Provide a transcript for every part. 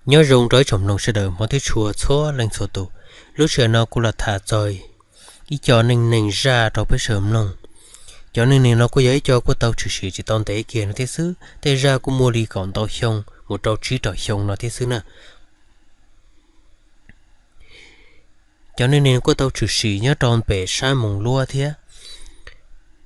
Nyob zoo rau ib tsoom mloog sawv daws hmov thiab tshua txhua leej txhua tus. Lub sij hawm no kuv los tham txog ib co neej neeg zaj rau peb sawv daws mloog. Cov neej neeg no kuj yog ib co kuj tau tshwm sim tsis tau ntev kiag no thiab xwb, tej zaj kuj muaj li kaum ntau xyoo mus rau tsib rau xyoo no thiab xwb na. Cov neej neeg kuj tau tshwm sim nyob rau pem sab Moos Luab thiab.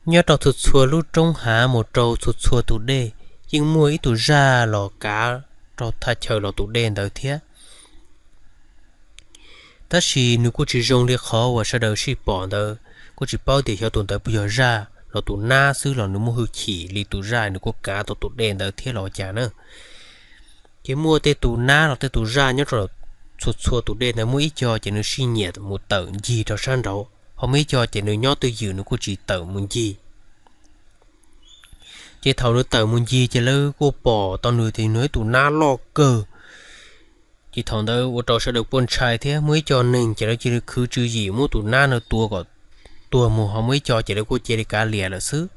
Nyob rau txhua txhua lub roob hav mus rau txhua txhua tus dej, yeej muaj ib tug zaj los kav rau thaj chaw los tus dej ntawd thiab. Tab sis nws kuj tsis zoo li qhov uas sawv daws sij pom ntawd, kuj tsis paub tias xyov tus ntawd puas yog zaj los tus nab xwb los nws muaj hwj chim li tus zaj nws kuj kav tau tus dej ntawd thiab los ua cas na. Ces muaj tej tus nab los tej tus zaj nyob rau txhua txhua tus dej ntawd muaj ib co ces nws sij nyiam mus tawm ncig rau sab nraud, ho muaj ib co ces nws nyob twj ywm nws kuj tsis tawm mus ncig. Ces thaum nws tawm mus ncig ces lawv kuj pom tau nws tias nws ib tus nab loj kawg. Ces thaum ntawd ua rau sawv daws kuj ntshai thiab muaj ib co neeg ces lawv cia li khwv tswv yim muab tus nab no tua kom tuag mus, ho muaj ib co ces lawv kuj cia li kav liam lawm xwb.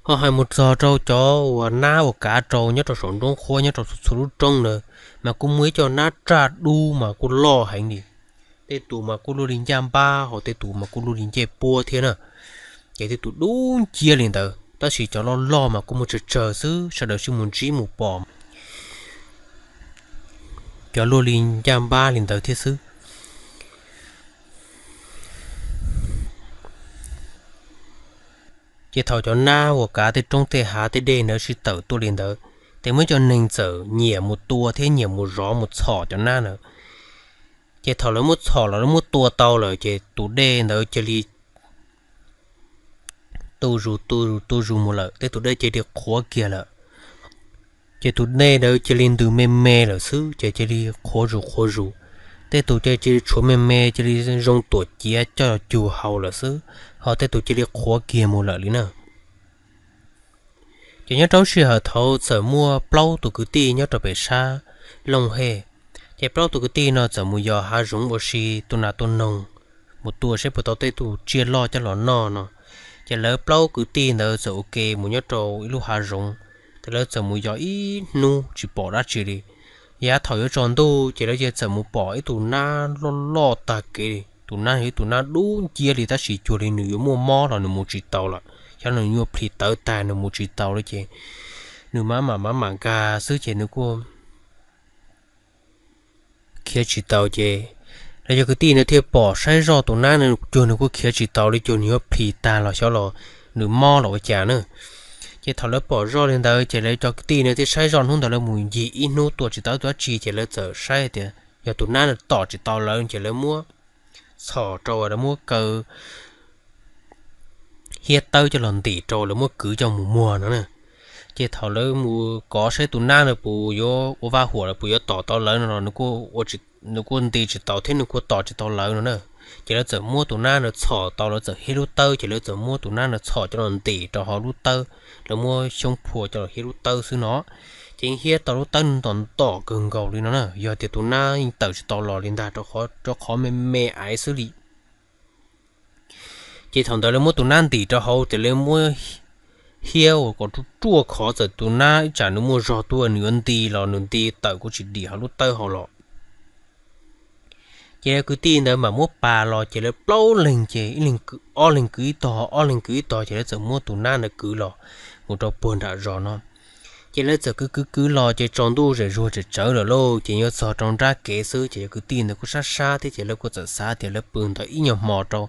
Ho hais mus txog rau cov uas nab uas kav rau nyob rau saum nruab qhuab nyob rau txhua txhua lub roob ntawd, mas kuj muaj ib co nab raj dub mas kuj loj heev li. Tej tus mas kuj luaj li ncaj npab, ho tej tus mas kuj luaj li ncej puab thiab na. Ces tej tus dub nciab li ntawd, tab sis cov loj loj mas kuj muaj tsawg tsawg xwb, sawv daws sib mus ntsib mus pom cov luaj li ncaj npab li ntawd thiab xwb. Ces thaum cov nab uas kav tej roob tej hav tej dej ntawd sib tawm tuaj li ntawd, ces muaj ib co neeg txawm nyiam mus tua thiab nyiam mus zov mus txhom cov nab ntawd. Ces thaum lawv muab txhom los lawv muab tua tau lawm ces tus dej ntawd cia li tu zus tu zus tu zus mus lawm, tej tus dej cia li qhuav kiag lawm. Ces tus dej ntawd cia li ntws me me lawm xwb, ces cia li qhuav zus qhuav zus. Tej tus ces cia li tshuav me me cia li zoo tuam ciav coj cug haus lawm xwb, ho tej tus cia li qhuav kiag mus lawm li na. Ces nyob rau sij hawm thaud txawm muaj plaub tus kwv tij nyob rau pem sab Looj Hej. Ces plaub tus kwv tij no txawm mus yos hav zoov ua si tua nas tua noog, mus tua seb puas tau tej tus tsiaj loj coj los noj no. Ces lawv plaub kwv tij ntawd txawm ua ke mus nyob rau ib lub hav zoov, ces lawv txawm mus yos ib hnub tsis pom dab tsi li. Yav thaum yuav tsaus ntuj ces lawv cia txawm mus pom ib tus nab loj loj tag kev li. Tus nab yog ib tus nab dub nciab li tab sis cuag li nws yuav muaj mob los nws mus tsis tau lawm, xyov nws yuav plhis tawv tag nws mus tsis tau li ces nws mam mam mam mam nkag xwb ces nws kuj khiav tsis tau ces lawv cov kwv tij ntawd thiaj pom saib zoj tus nab no cuag nws kuj khiav tsis tau li, cuag nws yuav plhis tag los xyov los nws mob los ua cas na. Ces thaum lawv pom zoj li ntawd ces lawv cov kwv tij ntawd thiaj saib zoj hnub ntawd lawv mus ncig ib hnub tua tsis tau dab tsi ces lawv txawm saib tias yog tus nab no tom tsis tau lawv ces lawv muab txhom rau lawv muab kaw hiab tawb coj los ntim rau lawv muab kwv coj mus muag no na. Ces thaum lawv mus kov saib tus nab no puas yuav ua vaj huam los puas yuav tom tau lawv no los nws kuj nti tsis tau thiab nws kuj tom tsis tau lawv no na. Ces lawv txawm muab tus nab no txhom tau lawv txawm hiab lub tawb ces lawv txawm muab tus nab no txhom coj los ntim rau hauv lub tawb, lawv muab xyoob phua coj los hiab lub tawb xwb no. Ces hiab tau lub tawb ntom ntom kawg nkaus li no na, yog tias tus nab yeej tawm tsis tau los li ntag rau qhov me me aiv xwb li. Ces thaum ntawd lawv muab tus nab ntim rau hauv ces lawv muab hiab ua kom ruaj ruaj khov txawm tus nab ib tsam nws muaj zog tuaj nws yuav nti los nws nti tawm kuj tsis dim hauv lub tawb hauv los. Ces lawv kwv tij ntawd mam muab pas los ces lawv plaub leeg ces ib leeg kwv, ob leeg kwv ib tog, ob leeg kwv ib tog ces lawv txawm muab tus nab ntawd kwv los mus rau puag nram zos no. Ces lawv txawm kwv kwv kwv los ces tsaus ntuj zem zuag tsawm tsawv lawm lauj, ces yuav txog rau nrab kev xwb ces cov kwv tij ntawd kuj sab sab thiab ces lawv kuj txawm xav tias lawv pw ntawd ib nyuag hmo rau.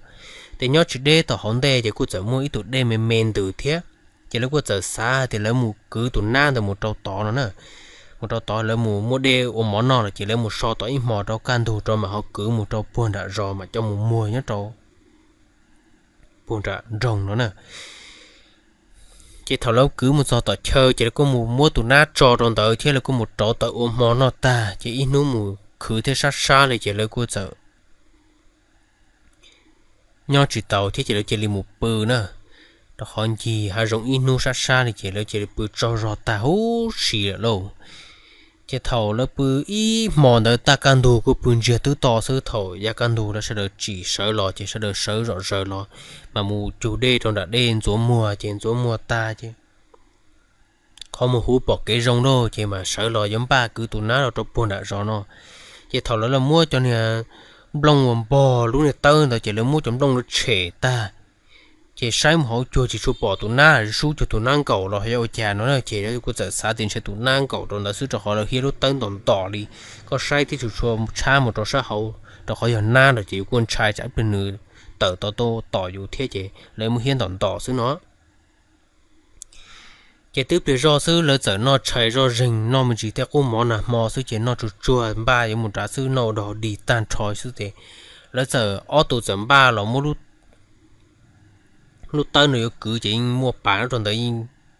Ces nyob tsis deb tom hauv ntej ces kuj txawm muaj ib tug dej me me ntws thiab. Ces lawv kuj txawm xav tias lawv mus kwv tus nab ntawd mus rau tod no na. Mus rau tod lawv mus muaj dej ua mov noj lawm ces lawv mus so tod ib hmo rau kaj ntug rau mam ho kwv mus rau puag nram zos mam coj mus muag nyob rau puag nram nroog no na. Ces thaum lawv kwv mus txog tom chaw ces lawv kuj mus muab tus nab tso rau ntawd thiab lawv kuj mus rauv taws ua hmo noj tag ces ib hnub mus khwv thiab sab sab li ces lawv kuj txawm nyob tsis tau thiab ces lawv cia li mus pw na. Rau qhov ncig hav zoov ib hnub sab sab li ces lawv cia li pw tsaug zog tag huv si lawm lauj. Ces thaum lawv pw ib hmo ntawd tag kaj ntug kuj pw ntsiag twb to xwb, thaum yav kaj ntug lawv sawv daws tsim sawv los ces sawv daws sawv zom zaws los mas mus cug dej rau nram dej ntxuav muag ces ntxuav muag tag ces qhov mus huv pom kev zoo lauj, ces mam sawv los yuav npaj kwv tus nab los rau puag nram zos no. Ces thaum lawv los muab cov niag nplooj uas npog lub niag tawb ntawd ces lawv muab cov nplooj no tshem tag, ces saib mus hauv cuag tsis tshua pom tus nab, sub cuag tus nab nkaum los yog ua cas no na. Ces lawv kuj txawm xav tias ntshe tus nab nkaum rau ntawd xwb rau qhov lawv hiab lub tawb ntom ntom li, koj saib thiab tsis tshua tshab mus rau sab hauv rau qhov yog nab lawm ces yus kuj ntshai tsam ib pliag nws tawm tau tuaj tom yus thiab ces lawv muab hiab ntom ntom xwb no. Ces twb pliag zoj xwb lawv txawm noj tshais zoj zeeg noj me ntsis thiab qub mov nag hmo xwb ces noj tsuag tsuag npaj yuav mus nrad xwb, noj ua dog dig tag nrho xwb ces lawv txawm ob tug txawm npaj los muab lub tawb no yuav kwv ces yeej muaj pas nyob rau ntawd yeej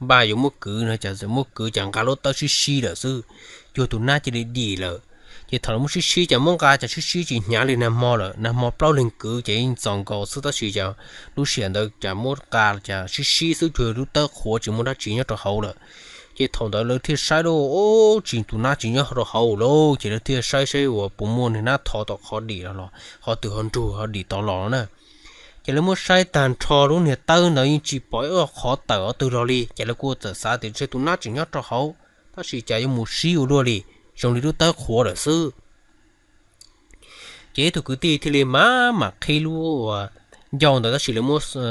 npaj yuav muab kwv no, cas txawm muab kwv cas nqa lub tawb sib sib lawm xwb, cuag tus nab cia li dim lawm. Ces thaum lawv muab sib sib cas muab nqa cas sib sib tsis hnyav li nag hmo lawm, nag hmo plaub leeg kwv ces yeej txaus nkaus xwb tab sis cas lub sij hawm ntawd cas muab nqa cas sib sib xwb cuag lub tawb qhuav tsis muaj dab tsi nyob rau hauv lawm. Ces thaum ntawd lawv thiaj saib lauj, tsis tus nab tsis nyob rau hauv lauj, ces lawv thiaj saib saib uas puas muaj niag nab thov tom qhov dim los los qhov twg ho nrug ho dim tau los no na. Ces lawv muab saib tag nrho lub niag tawb ntawd yeej tsis pom ib qhov tawm qhov twg los li, ces lawv kuj txawm xav tias ntshe tus nab tseem nyob rau hauv, tab sis cas yuav mus sib ua luaj li, zoo li lub tawb qhuav lawm xwb. Ces ib tug kwv tij thiaj li mam mam qhib lub uas ncauj ntawd tab sis lawv muab xaws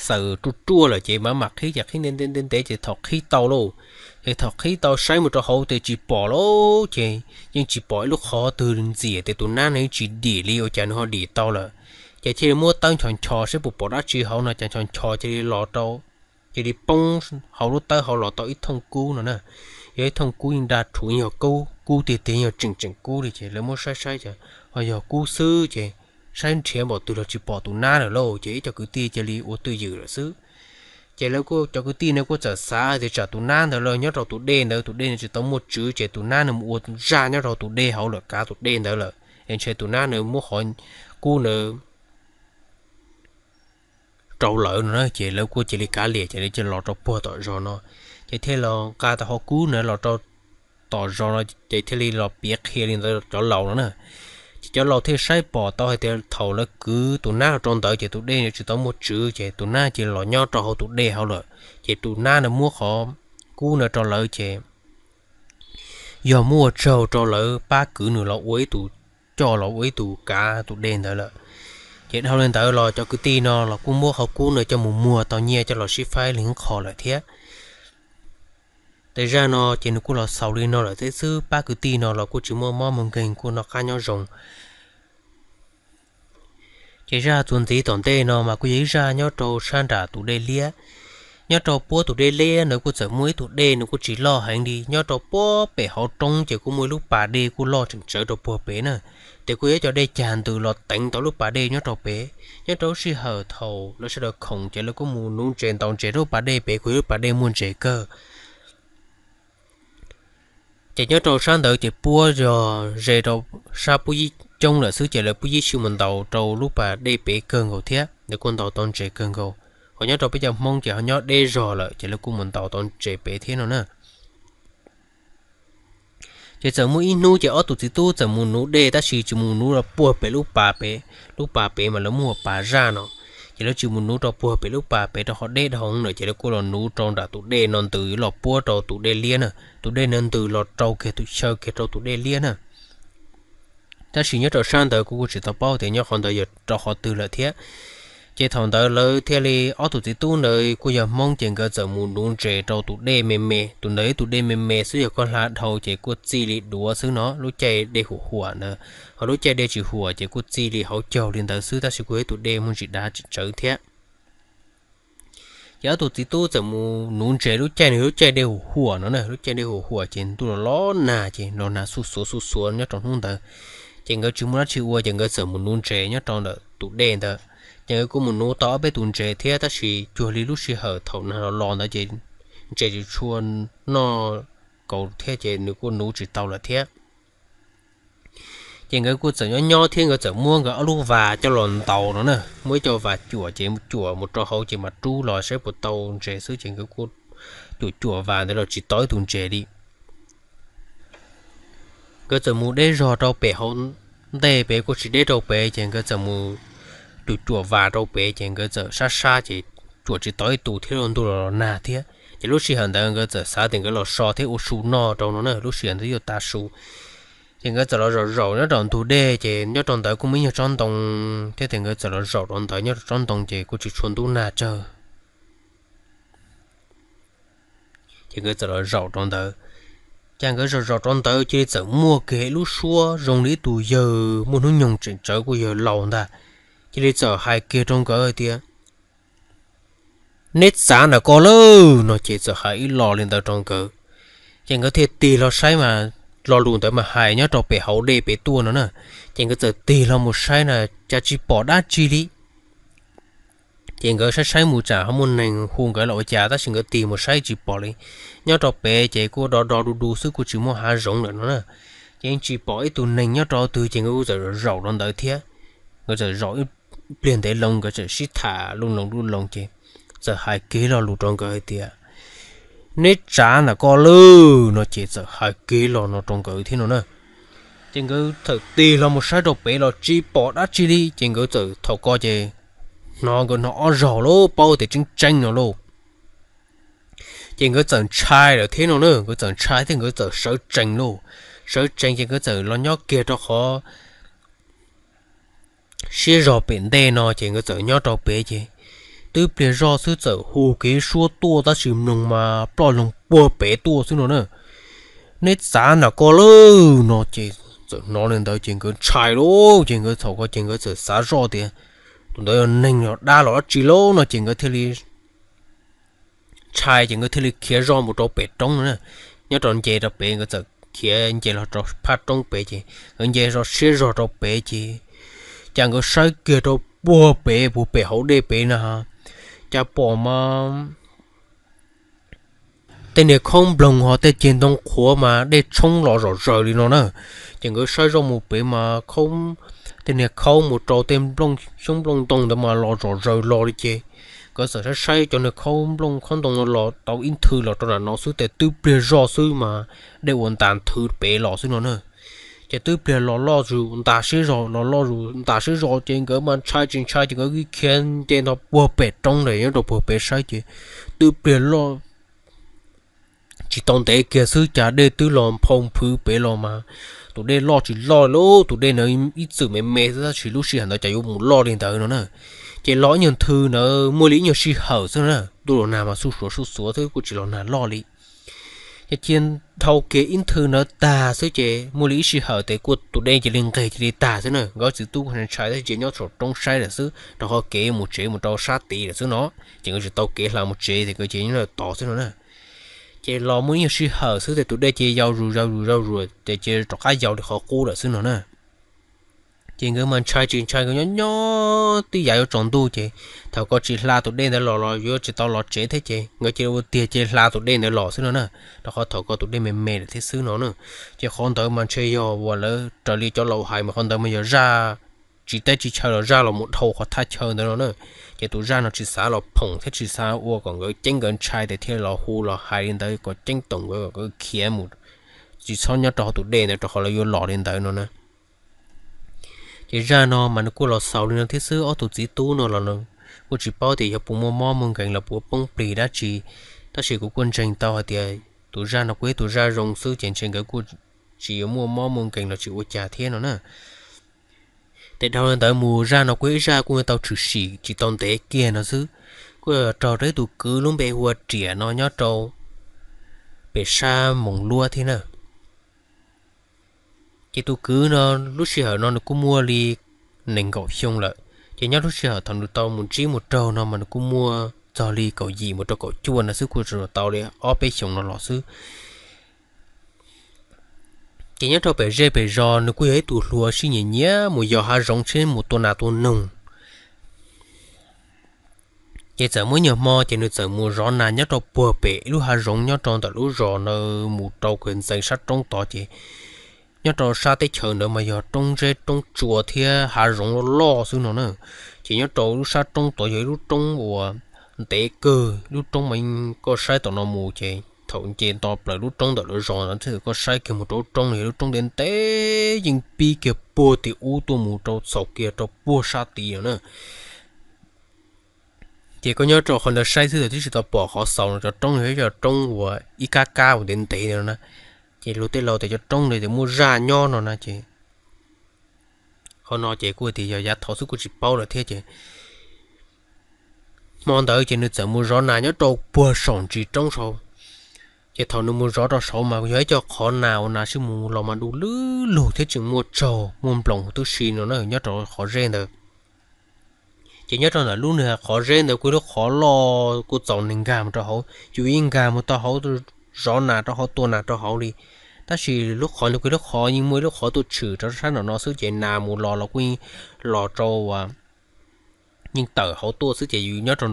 ruaj ruaj lawm ces mam mam qhib ces qhib ntev ntev ntev ntev ces thaum qhib tau lauj, ces thaum qhib tau saib mus rau hauv ces tsis pom lauj, ces yeej tsis pom ib lub qhov twg ntxias tias tus nab no yeej tsis dim li ua cas nws ho dim tau lawm. Ces thiaj li muab tawb nchos nchos saib puas pom dab tsi hauv no cas nchos nchos cia li los rau, cia li poob hauv lub tawb hauv los tau ib thooj kub no na. Yog ib thooj kub yeej dag rhuv, yog kub, kub tiag tiag, yog tseem tseem kub li ces lawv muab saib saib ces ho yog kub xwb ces saib nrhiav npaum twg los tsis pom tus nab lawm lauj, ces ib co kwv tij cia li ua twj ywm lawm xwb. Ces lawv kuj cov kwv tij no kuj txawm xav tias tsam tus nab ntawd los nyob rau tus dej ntawd, tus dej no tsis tau muaj tswv ces tus nab no mus ua zaj nyob rau tus dej hauv lawm, kav tus dej ntawd lawm es ntshe tus nab no muab qhov kub ntawd rau lawv no na, ces lawv kuj cia li kav liam ces lawv cia li los rau puag tom zos no, ces thiaj los nqa tau qhov kub ntawd los rau tom zos no, ces thiaj li los piav qhia li ntawd cov laus no na. Ces cov laus thiaj saib pom tau hais tias thaum lawv kwv tus nab los rau ntawd ces tus dej tsis tau muaj tswv ces tus nab cia li los nyob rau hauv tus dej hauv lawm, ces tus nab no muab qhov kub ntawd rau lawv ces yog muab ua tsaug rau lawv pab kwv nws los ua ib tug, coj los ua ib tug kav tus dej ntawd lawm. Ces dhau li ntawd los cov kwv tij no los kuj muab qhov kub no coj mus muag tau nyiaj coj los sib faib li qho lawm thiab. Tej zaj no ces nws kuj los xaus li no lawm thiab xwb, pab kwv tij no los kuj tsis muaj mob muaj nkeeg, kuj noj qab nyob zoo. Ces zaj txuas ntxiv tom ntej no mas kuj yog ib zaj nyob rau sab nram tus dej liab. Nyob rau puab tus dej liab ntawd kuj txawm muaj ib tug dej nws kuj tsis loj heev li, nyob rau puag pem hauv roob ces kuj muaj ib lub pas dej kuj loj tseem tsawv rau puag pem na. Ces kuj yog ib co dej cag ntws los teev tau lub pas dej nyob rau pem. Nyob rau lub sij hawm thaum lawv sawv daws khoom ces lawv kuj mus nuv ntses ntaus ntses rau lub pas dej pem, kuj yog lub pas dej muaj ntses kawg. Ces nyob rau sab ntawd ces puab yog ze rau sab puab yib coob lawm xwb ces lawv puab yib tsis mus ntaus rau lub pas dej pem kawg nkaus thiab, lawv kuj ntaus tau ntses kawg nkaus. Ho nyob rau peb cov Hmoob ces ho nyob deb zog lawm ces lawv kuj mus ntaus tau ntses pem thiab no na. Ces txawm muaj ib hnub ces ob tug txiv tub txawm mus nuv dej tab sis tsis mus nuv los puag pem lub pas pem, lub pas pem mas lawv muaj ua pas zaj no. Ces lawv tsis mus nuv rau puag pem lub pas pem rau qhov deb dhau lawm ces lawv kuj los nuv rau nram tus dej no ntws los puab rau tus dej liab na, tus dej no ntws los rau kiag tus, xyaw kiag rau tus dej liab na. Tab sis nyob rau sab ntawd kuv kuj tsis tau paub tias nyob qhov ntawd yog rau qhov twg lawm thiab. Ces thaum ntawd lawv thiaj li ob tug txiv tub ntawd kuj yog Hmoob ces nkawd txawm mus nuv ntses rau tus dej me me, tus ntawd ib tus dej me me xwb, yog koj hla dhau ces kuj txij li duav xwb no, lub caij dej huam huam ntawd, ho lub caij dej tsis huam ces kuj txij li hauv caug li ntawd xwb tab sis kuj yog ib tus dej muaj ntsis dav tsawv thiab. Ces ob tug txiv tub txawm mus nuv ntses lub caij no, lub caij dej huam huam no na, lub caij dej huam huam ces ntuj los los nag ces los nag xuj xuav xuj xuav nyob rau hnub ntawd. Ces nkawd tsis muaj dab tsi ua ces nkawd txawm mus nuv ntses nyob rau ntawm tus dej ntawd. Ces nkawd kuj mus nuv tau ob peb tus ntses thiab tab sis cuag li lub sij hawm thaum nag los los ntawd ces ntses tsis tshua noj kaus thiab ces nws kuj nuv tsis tau lawm thiab. Ces nkawd kuj txawm nyob nyob thiab nkawd txawm muab nkawd ob lub vas coj los ntaus no na, muab ib co vas cuam ces cuam mus rau hauv ces mam rub los saib puas tau ntses xwb ces nkawd kuj cuam cuam vas ntawd los tsis tau ib tus ntses li. Nkawd txawm mus deb zog rau pem hauv ntej pem kuj tsis deb rau pem ces nkawd txawm mus cuam cuam vas rau pem ces nkawd txawm sab sab ces cuam tsis tau ib tus thiab los ntuj los los nag thiab. Ces lub sij hawm ntawd nkawd txawm xav tias nkawd los so thiab ua su noj rau no na, lub sij hawm ntawd yuav tav su. Ces nkawd txawm los zaum zaum nyob rau ntug dej, ces nyob rau ntawd kuj muaj ib nyuag tsob ntoo thiab, ces nkawd txawm los zaum rau ntawd nyob rau tsob ntoo ces kuj tsis tshua ntub nag tsawg. Ces nkawd txawm los zaum rau ntawd, ces nkawd zaum zaum rau ntawd cia li txawm muaj kiag ib lub suab zoo li ib tug yawg muaj hnub nyoog tseem tsawv, kuj yawg laus ntag, cia li txawm hais kiag rau nkawd hais tias, neb txav ntawm ko lawm no, ces txawm hais ib lo li ntawd rau nkawd. Ces nkawd thiaj tig hlo saib mas, lo lus ntawd mas hais nyob rau pem hauv dej pem tuaj no na. Ces nkawd txawm tig hlo mus saib na, cas tsis pom dab tsi li. Ces nkawd saib saib mus tsam ho muaj neeg hu nkawd los ua cas, tab sis nkawd tig mus saib tsis pom li. Nyob rau pem ces kuj do do du du xwb, kuj tsis muaj hav zoov lawm no na. Ces yeej tsis pom ib tug neeg nyob rau twg, ces nkawd kuj txawm zaum rau ntawd thiab. Nkawd txawm zaum ib pliag ntev loo, nkawd txawm sib tham lub loo lub loo, ces txawm hais kiag lo lus rau nkawd hais tias, neb txav ntawm ko lawm no, ces txawm hais kiag lo no rau nkawd thiab no na. Ces nkawd txawm tig hlo mus saib rau pem los tsis pom dab tsi li, ces nkawd txawm thaum ko ces hnov, nkawd hnov ob zaug lauj, paub tias tseeb tseeb no lauj. Ces nkawd txawm ntshai lawm thiab no na, nkawd txawm ntshai thiab nkawd txawm sawv tsees lauj. Sawv tsees ces nkawd txawm los nyob kiag rau qhov siab zog pem ntej no, ces nkawd txawm nyob rau pem ces twb pliag zoj xwb txawm hu kiag suab tuaj, tab sis mloog mas ploj loog puag pem tuaj xwb no na. Neb txav ntawm ko lawm no, ces txawm hnov li ntawd ces nkawd ntshai lauj, ces nkawd thaum ko ces nkawd txawm xav zoj tias tus ntawd yog neeg los dab los dab tsi lauj no, ces nkawd thiaj li ntshai, ces nkawd thiaj li khiav zoj mus rau pem roob no na. Nyob rau nce rau pem, nkawd txawm khiav nce los rau phab roob pem, ces nkawd nce zoj siab zog rau pem ces, cas nkawd saib kiag rau puag pem, puag pem hauv dej pem na, cas pom mas tej niag khaub nploog ho tej ceg ntoo qhuav mas dej tshoob los zom zaws li no na. Ces nkawd saib zoj mus pem mas tej niag khaub mus rau tej xyoob nplooj ntoo ntawd mas los zom zaws los li ces, nkawd txawm saib saib cov niag khaub nplooj khaub ntoo no los tau ib nthwv los rau nram no xwb, ces twb pliag zoj xwb mas dej ua ntas nthwv pem los xwb no na. Ces twb pliag los loj zus ntas siab zog, los loj zus ntas siab zog, ces nkawd mas ntshai tsis ntshai ces nkawd khiav nce nto puag pem roob lawm, nyob rau puag pem saib ces twb pliag loj tsis tau ntev kiag xwb, cas dej twb los nphau nphwv pem los mas tus dej loj tsis loj lauj, tus dej na ib txwm me me xwb, tab sis lub sij hawm ntawd cas yuav mus loj li ntawd no na. Ces los ib nyuag nthwv ntawd muaj li ib nyuag sij hawm xwb na, ntuj los nag mas xuj xuav xuj xuav xwb, kuj tsis los nag loj li. Ces cia dhau kiag ib nthwv ntawd tag xwb ces muaj li ib sij hawm ces kuj tus dej cia li nqeg cia li tag xwb na. Nkawd txiv tub ntshai tab sis nyob saum roob saib lawm xwb, rau qhov kev mus tsev mus rau sab tid lawm xwb no, ces nkawd tsis tau kev hla mus tsev, ces nkawd cia li nyob tos xwb no na. Ces los muaj ib nyuag sij hawm xwb ces tus dej cia li yau zus yau zus yau zus ces cia li rov qab yau li qhov qub lawm xwb no na. Ces nkawd mas ntshai tsis ntshai, nkawd nyob nyob twb yav yuav tsaus ntuj ces thaum ko tsis hla tus dej ntawd los los yuav tsis tau los tsev thiab ces nkawd cia li ua tiag cia li hla tus dej ntawd los xwb no na, rau qhov thaum ko tus dej me me lawm thiab xwb no na. Ces qhov ntawd mas ntshe yog uas lawv raws li cov laus hais mas qhov ntawd mas yog zaj tsis teb tsis chaw los zaj los mus dhau qhov thaj chaw ntawd no na. Ces tus zaj no tsis xav los phoom thiab tsis xav ua kom nkawd ceeb nkawd ntshai ces thiaj los hu los hais li ntawd kom ceeb toom nkawd kom nkawd khiav mus, tsis txhob nyob rau hauv tus dej ntawd rau qhov lawv yuav los li ntawd no na. Ces zaj no mas nws kuj los xaus li no thiab xwb, ob tug txiv tub no los kuj tsis paub tias yog puas muaj mob muaj nkees los puas poob plig dab tsi, tab sis kuv kuj ntseeg tau hais tias tus zaj no kuj ib tus zaj zoo xwb ces ntshe nkawd kuj tsis yuav muaj mob muaj nkees los tsis ua cas thiab no na. Ces dhau li ntawd mus zaj no kuj ib zaj kuj tau tshwm sim tsis tau ntev kiag no xwb, kuj raug rau ib tus kwv lub npe hu ua Riam no nyob rau pem sab Moos Luab thiab na. Ces tus kwv no lub sij hawm no nws kuj muaj li nees nkaum xyoo lawm, ces nyob lub sij hawm thaum nws tau mus ntsib mus raug no mas nws kuj muaj txog li kaum yim mus rau kaum cuaj no xwb, kuj tau li ob peb xyoos no los xwb. Ces nyob rau pem zej pem zos nws kuj yog ib tug hluas sib nyiam nyiam mus yos hav zoov thiab mus tua nas tua noog. Ces txawm muaj ib nyuag hmo ces nws txawm mus zov nas nyob rau puag pem lub hav zoov nyob rau ntawm lub zos ntawd mus rau kawg ntxeev sab roob tod ces nyob rau sab teb chaws ntawd mas yog roob zeb roob tsua thiab hav zoov loj loj xwb no na. Ces nyob rau lub sab roob tod yog ib lub roob uas ntev kawg, lub roob mas koj saib tom no mus ces thaum nce nto plaws lub roob ntawm lawv zos no thiab koj saib kiag mus rau lub roob no yog lub roob ntev ntev yeej pib kiag puag tim ub tuaj mus rau txaus kiag rau puag sab tid no na. Ces koj nyob rau qhov ntawd saib xwb tsis tau pom qhov xaus no, cov roob yog cov roob uas ib kab kab uas ntev ntev no na. Ces luag tej laus tias cov roob ntawd tias muaj zaj nyob no na ces qhov no ces kuj tias yog yav thaud xwb kuj tsis paub lawm thiab ces hmo ntawd ces nws txawm mus zov nas nyob rau puag saum ntsis roob saud. Ces thaum nws mus zov rau saud mas yog ib co qhov nas uas nas sib mus los mas du lug lug thiab tseem muaj tsaug muaj nploos huv tib si no na nyob rau qhov zeb ntawd. Ces nyob rau ntawm lub niag qhov zeb ntawd kuj ib lub qhov loj kuj txaus neeg nkag mus rau hauv, yus yeej nkag mus tau hauv, zov nas rau hauv tua nas rau hauv li. Tab sis lub qhov ntawd kuj ib lub qhov yeej muaj ib lub qhov tuaj tshwm rau sab nram no xwb ces nas mus los los kuj yeej los rau yeej tawm hauv tuaj xwb ces yus nyob rau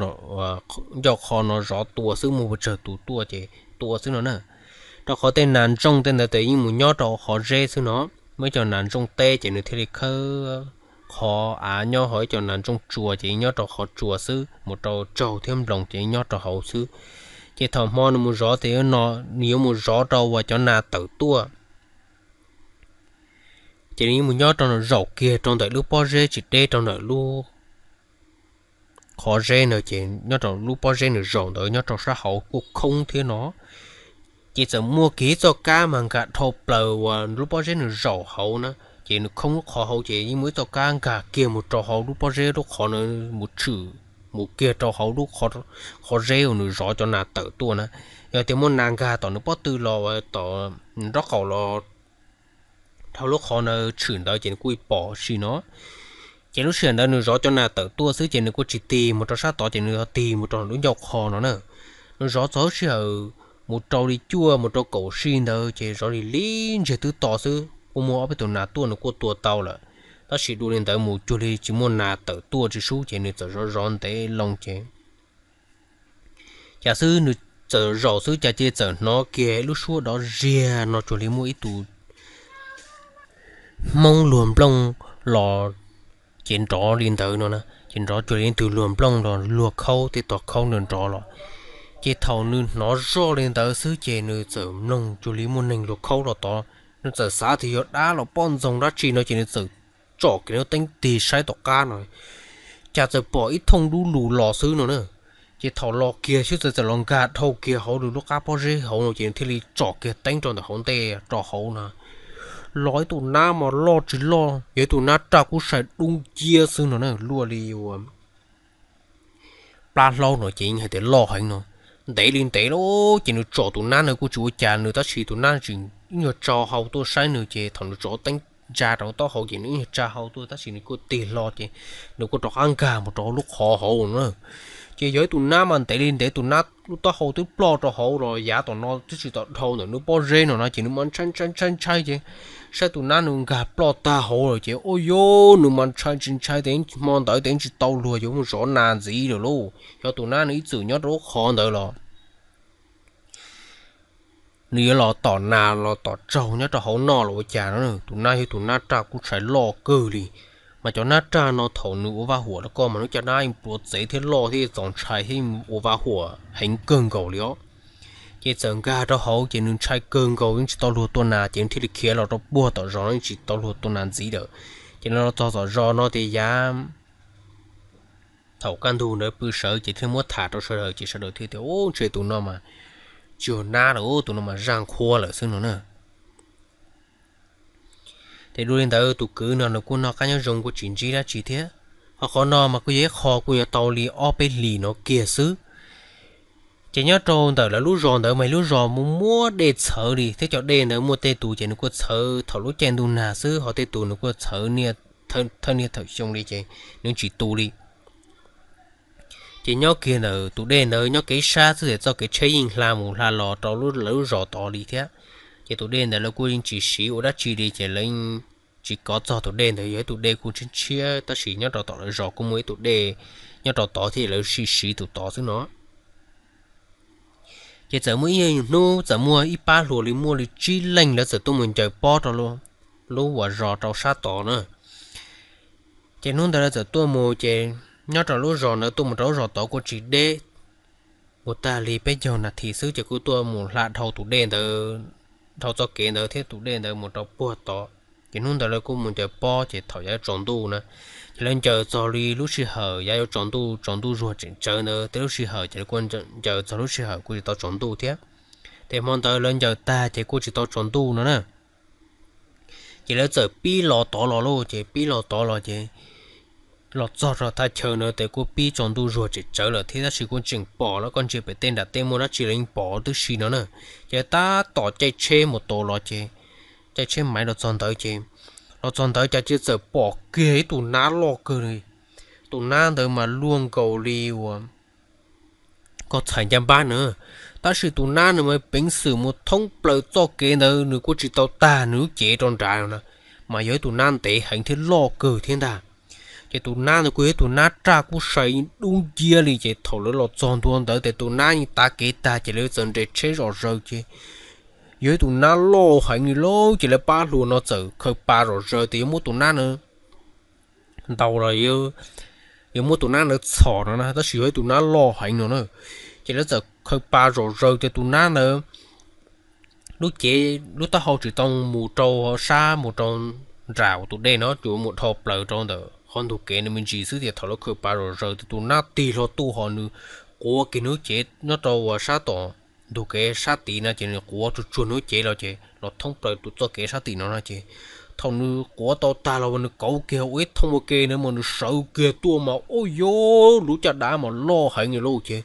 ncauj qho no zov tua xwb, muaj puas tsawg tus tuaj ces tua xwb no na. Rau qhov tej nas ntsooj tej ntawd ces yeej mus nyob rau qhov zeb xwb no, muaj ib co nas ntsooj teb ces nws thiaj li khawb qhov av nyob, ho ib co nas ntsooj tsua ces yeej nyob rau qhov tsua xwb, mus rau tsaug thiab nploos ces yeej nyob rau hauv xwb. Ces thaum hmo nws mus zov ces nws yuav mus zov rau uas cov nas tawm tuaj. Ces nws yeej mus nyob rau zaum kiag rau ntawm lub pob zeb tsis deb rau ntawm lub qhov zeb na, ces nyob rau lub pob zeb nws zaum ntawd nyob rau sab hauv kuj khoob thiab no. Ces txawm muaj kiag ib txoj kab mas nkag dhau plaws uas lub pob zeb nws zaum hauv na, ces nws khoob lub qhov hauv ces yeej muaj ib txoj kab nkag kiag mus rau hauv lub pob zeb lub qhov na, mus tshwm mus kiag rau hauv lub qhov zeb uas nws zov cov nas tawm tuaj na. Yog tias muaj nas nkag tom nws pob tw los tom nws nraub qaum los dhau lub qhov na tshwm ntawd ces nws kuj pom si no. Ces lub sij hawm ntawd nws zov cov nas tawm tuaj xwb ces nws kuj tsis tig mus rau sab tod ces nws tig mus rau lub ncauj qho no na. Nws zov txog lub sij hawm mus rau li cuaj mus rau kaum sij ntawd ces zov li li ntsiag twb to xwb kuj muaj ob peb tus nas tuaj nws kuj tua tau lawm. Tab sis dua li ntawd mus cuag li tsis muaj nas tawm tuaj tsis sub ces nws txawm zov zov ntev loo ces cas xwb nws txawm zaum xwb cas cia txawm hnov kiag lub suab dov ziag no cuag li muaj ib tug hmoob luag nplooj los, ces nrov li ntawd no na, ces nrov cuag li ib tug luag nplooj los luag khaub tej tog khaub nrov nrov los. Ces thaum nws hnov zoj li ntawd xwb ces nws txawm mloog cuag li muaj neeg luag khaub los tod, nws txawm xav tias yog dab los poj ntxoog dab tsi no ces nws txawm tsom kiag lub teeb tig saib tom qab no, cas txawm pom ib thooj dub lug los xwb no na. Ces thaum los kiag xwb txawm txawm los nkag dhau kiag hauv lub qab pob zeb hauv no ces nws thiaj li tsom kiag teeb rau ntawm hauv ntej rau hauv na. Los ib tus nab mas loj tsis loj yog ib tus nab raj kub sai dub nciab xwb no na, luaj li uas plab hlaub no ces yeej hais tias loj heev no. Ntev li ntev lawm ces nws tsom tus nab no kuj tsis ua cas nws tab sis tus nab tseem ib nyuag tsa hau tuaj saib nws ces thaum nws tsom teeb ntsa rau taub hau ces nws ib nyuag tsa hau tuaj tab sis nws kuj tig hlo ces nws kuj rov qab nkag mus rau lub qhov hauv na. Ces yog ib tus nab mas ntev li ntev tus nab lub taub hau twb ploj rau hauv los yav tom no twb tsis tau dhau ntawm nws pob zeb no no ces nws mas ntshai ntshai ntshai ntshai ces saib tus nab nws nkag ploj tag hauv lawm ces ua cas nws mas ntshai tsis ntshai tias hmo ntawd tias tsis tau luag yuav mus zov nas ntxiv lawm lauj. Xyov tus nab nws ib txwm nyob rau lub qhov ntawd los nws yuav los tom nas los tom tsaug nyob rau hauv noj los ua cas no. Tus nab yog tus nab raj kub sai loj kawg li, mas cov nab raj no thaum nws ua vaj huam rau koj mas nws cov nab pluav txev thiab loj thiab txaus ntshai thiab ua vaj huam heev kawg nkaus li os. Ces txawm nkag rau hauv ces nws ntshai kawg nkaus yeej tsis tau luag tua nas ces nws thiaj li khiav los rau puag tom zos no yeej tsis tau luag tua nas ntxiv lawm. Ces nws los txog tom zos no tias yav thaum kaj ntug ntawd pw sawv ces thiaj muab tham rau sawv daws ces sawv daws thiaj tias, Ub, ntshe tus no mas tsis yog nab lawm, tus no mas zaj nqhuab lawm xwb no na. Ces dua li ntawd tus kwv no nws kuj noj qab nyob zoo kuj tsis ntsib dab tsi thiab. Ho qhov no mas kuj yog ib qho kuj yuav tau li ob peb hlis no kiag xwb. Ces nyob rau ntawm lawv lub zos ntawd mas lub zos muaj muab dej txhawv li thiab cov dej ntawd muaj tej tus ces nws kuj txhawv thaum lub caij ntuj nag xwb, ho tej tus nws kuj txhawv thawj niaj thawj xyoo li ces nws tsis tu li. Ces nyob kiag ntawm tus dej ntawd nyob kev sab xwb ces txoj kev tsheb yeej hla mus hla los rau lawv lub zos tod li thiab. Ces tus dej ntawd lawv kuj yeej tsis siv ua dab tsi li ces lawv tsis kov txog tus dej ntawd, yog ib tus dej kuj tshiab tshiab tab sis nyob rau tom lawv zos kuj muaj ib tus dej nyob rau tod thiab lawv siv siv tus tod xwb no. Ces txawm muaj ib hnub txawm muaj ib pab hluas li muaj li tsib leej lawv txawm tuaj mus ncaws pob rau lub uas zos rau sab tod na. Ces hnub ntawd lawv txawm tuaj mus ces nyob rau lub zos ntawd tuaj mus rau lub zos tod kuj tsis deb, mus tag li peb caug nas this xwb ces kuj tuaj mus hla dhau tus dej ntawd, dhau txoj kev ntawd thiab tus dej ntawd mus rau puag tod. Ces hnub ntawd lawv kuj mus ncaws pob ces thaum yav yuav tsaus ntuj na, ces lawv ncaws txog li lub sij hawm yav yuav tsaus ntuj, tsaus ntuj zuag tseem tsawv ntawd tej lub sij hawm ces lawv kuj ncaws txog lub sij hawm kuj tsis tau tsaus ntuj thiab. Ces hmo ntawd lawv ncaws tag ces kuj tsis tau tsaus ntuj no na. Ces lawv txawm pib los tod los lauj, ces pib los tod los ces los txog rau thaj chaw na ces kuj pib tsaus ntuj zuag tseem tsawv lawm thiab, tab sis kuj tseem pom los koj ntsia pem tej nram tej muaj dab tsi los yeej pom tib si no na. Ces tab tom caij tsheb mus tod los ces caij tsheb maiv los txog ntawd ces los txog ntawd cas cia txawm pom kiag ib tus nab loj kawg li. Tus nab ntawd mas luaj nkaus li uas koj txhais ncaj npab na, tab sis tus nab ntawd mas peev xwm mus thoob plaws txoj kev ntawd nws kuj tsis tau tag nws lub cev rau nrad no na, mas yog ib tus nab ntev heev thiab loj kawg thiab ntag. Ces tus nab ntawd kuj yog ib tus nab raj kub sai dub nciab li, ces thaum lawv los txog ntua ntawd ces tus nab yeej tav kev tag ces lawv txawm nres tsheb zom zaws ces yog ib tus nab loj heev li lauj, ces lawv pab hluas no txawm khaws pa zom zaws tias yuav muab tus nab na ntaus los yuav muab tus nab ntawd txhom no na, tab sis yog ib tus nab loj heev no na. Ces lawv txawm khaws pa zom zaws tias tus nab ntawd lub cev lub taub hau tsis tau mus rau sab mus rau nram tus dej no, tsuas mus dhau plaws rau ntawm qhov ntug kev no me ntsis xwb, ces thaum lawv khaws pa zom zaws tias tus nab tig hlo tuaj ho nws quav kiag nws lub cev nyob rau uas sab tom ntug kev sab tid no ces nws quav tsuag tsuag nws lub cev los ces los thoob plaws tus txoj kev sab tim no no ces thaum nws quav tau tag los nws kauv kiag ua ib thooj ua ke na mas nws sawv kiag tuaj mas ua yog lub caj dab mas loj heev li lauj, ces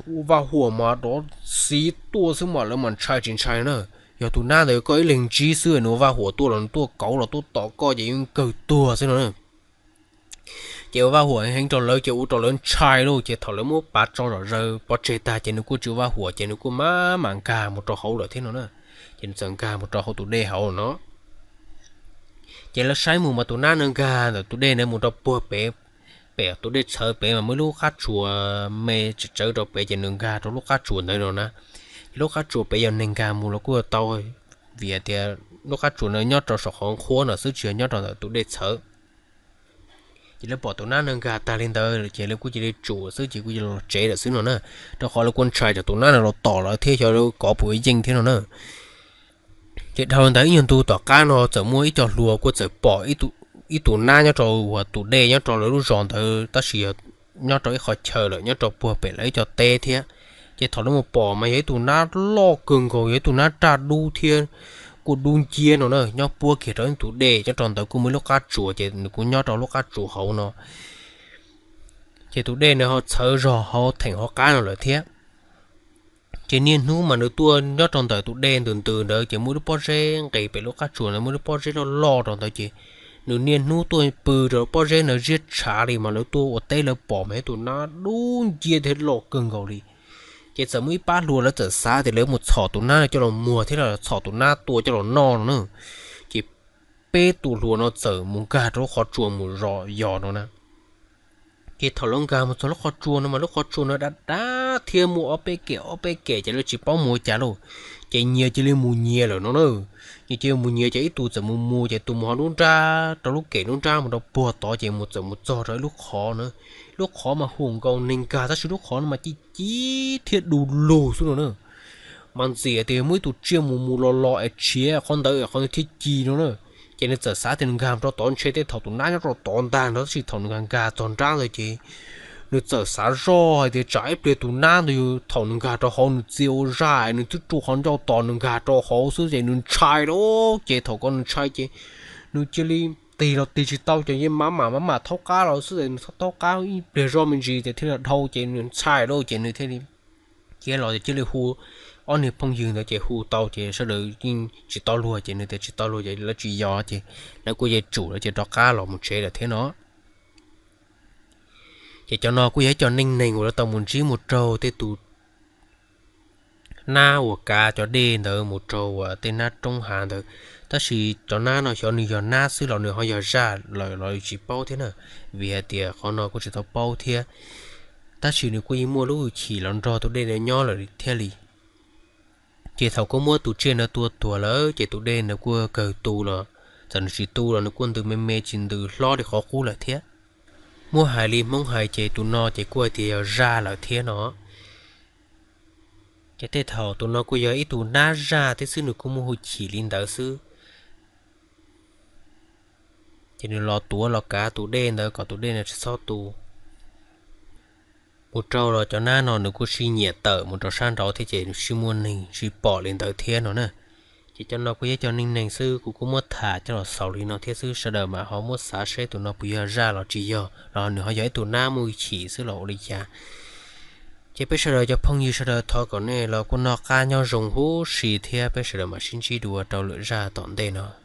ua Vaj Huam mas rov xiv tuaj xwb mas lawv mas ntshai tsis ntshai na. Yog tus nab ntawd koj ib leeg ntsib xwb nws ua Vaj Huam tuaj los nws tuaj kauv los tuaj tom koj ces yeej kawg tuag xwb no na. Ces ua Vaj Huam heev rau lawv ces ua rau lawv ntshai lauj, ces thaum lawv muab pa tso zom zaws pov tseg tag ces nws kuj tsis ua Vaj Huam ces nws kuj mam mam nkag mus rau hauv lawm thiab no na. Ces nws txawm nkag mus rau hauv tus dej hauv no. Ces lawv saib mus mas tus nab no nkag ntawm tus dej ntawd mus rau puag pem, pem tus dej txhawv pem mas muaj ib lub qab tsuas me tsawv tsawv rau pem ces nws nkag rau lub qab tsuas ntawd no na. Ces lub qab tsuas pem yog neeg nkag mus los kuj tau, vim hais tias lub qab tsuas no nyob rau saum qhov qhuab no xwb tsis yog nyob rau ntawm tus dej txhawv. Ces lawv pom tus nab no nkag tag li ntawd ces lawv kuj cia li tsum xwb ces kuj cia li los tsev lawm xwb no na, rau qhov lawv kuj ntshai tsam tus nab no los tom lawv thiab xyov lawv kov puas yeej thiab no na. Ces dhau ntawd ib nyuag ntu tom qab no txawm muaj ib co hluas kuj txawm pom ib tus nab nyob rau uas tus dej nyob rau lawv lub zos ntawd tab sis yog nyob rau ib qhov chaw lawm nyob rau puag pem lawv ib co teb thiab. Ces thaum lawv mus pom mas yog ib tus nab loj kawg nkaus, yog ib tus nab raj dub thiab kuj dub nciab no na, nyob puab kiag rau ib tus dej nyob rau ntawd kuj muaj ib lub qab tsuas ces nws kuj nyob rau lub qab tsuas hauv no. Ces tus dej ntawd ho txhawv zog hauv theem hauv qab no lawm thiab. Ces niaj hnub mas nws tuaj nyob rau ntawm tus dej ntws ntws ntawd ces muaj ib lub pob zeb nqis pem lub qab tsuas ntawd, muaj ib lub pob zeb loj loj rau ntawd ces nws niaj hnub tuaj pw rau pob zeb ntawd ziab tshav li mas lawv tuaj ua teb lawv pom mas yog tus nab dub nciab thiab loj kawg nkaus li. Ces txawm muaj ib pab hluas lawv txawm xav tias lawv mus txhom tus nab coj los muag thiab los txhom tus nab tua coj los noj no na. Ces peb tus hluas no txawm mus nkag rau lub qhov tsua mus zov yos no na. Ces thaum lawv nkag mus txog lub qhov tsua no mas lub qhov tsua no dav dav thiab muaj ob peb kem ob peb kem ces lawv tsis paub mus ua cas lauj. Ces nyias cia li mus nyias lawm no na. Nyias cia li mus nyias ces ib tug txawm mus mus ces tus mus ho nruab nrab rau lub kem nruab nrab mus rau puag tod ces mus txawm mus txog rau ib lub qhov na. Lub qhov mas huam nkaus neeg nkag tab sis lub qhov no mas ci ci thiab du lug xwb no na. Mas ntxim tias muaj ib tus tsiaj mus mus los los es tshiav qhov ntawd es qhov ntawd thiaj ci no na. Ces nws txawm xav tias nws nkag mus rau tod ntshe tej thaum tus nab nyob rau tod ntag no tab sis thaum nws nkag nkag txog nrab ntawd ces nws txawm xav zoj hais tias tsam ib pliag tus nab ntawd yog thaum nws nkag rau hauv nws txia ua zaj nws twb rua qhov ncauj tos nws nkag rau hauv xwb ces nws ntshai lauj. Ces thaum ko nws ntshai ces nws cia li tig los tig tsis tau ces yeej maj mam maj mam thaub qab los xwb es nws thaub qab ib pliag zoj me ntsis ces thiaj li dhau ces nws ntshai lauj ces nws thiaj li khiav los ces thiaj li hu ob niag phooj ywg ntawd ces hu tau ces sawv daws yeej tsis tau luag ces nws tias tsis tau luag ces lawv tsis yos ces lawv kuj yeej tsum lawv ces rov qab los mus tsev lawm thiab no. Ces cov no kuj yog ib co neej neeg uas lawv tau mus ntsib mus raug tej tus nab uas kav cov dej ntawd mus raug uas tej nab roob hav ntawd. Tab sis cov nab no xyov nws yog nab xwb los nws ho yog zaj lawm los tsis paub thiab na, vim hais tias qhov no kuj tsis tau paub thiab. Tab sis nws kuj yeej muaj lub hwj chim los nrog tus dej ntawd nyob lawm thiaj li. Ces thaum kuj muab tus tsiaj ntawd tua tuag lawm ces tus dej ntawd kuj kawg tu los, txawm nws tsis tu los nws kuj ntws me me tsis ntws hlob li qhov qub lawm thiab. Muab hais li Hmoob hais ces tus no ces kuj hais tias yog zaj lawm thiab no. Ces tej thaum tus no kuj yog ib tug nab zaj thiab xwb, nws kuj muaj hwj chim li ntawd xwb. Ces nws los tuav los kav tus dej ntawd kom tus dej no tsis txhob tu mus rau los cov nab no nws kuj sib nyiam tawm mus rau sab nraud thiab ces nws sib muaj neeg sib pom li ntawd thiab no na. Ces cov no kuj yog cov neej neeg xwb, kuv kuj muab tham coj los xaus li no thiab xwb, sawv daws mas ho muab xav seb tus no puas yog zaj los tsis yog, los nws ho yog ib tug nab muaj hwj chim xwb los ua li cas. Ces peb sawv daws cov phooj ywg sawv daws thov kom nej los kuj noj qab nyob zoo huv si thiab peb sawv daws mam sib ntsib dua rau lwm zaj tom ntej no.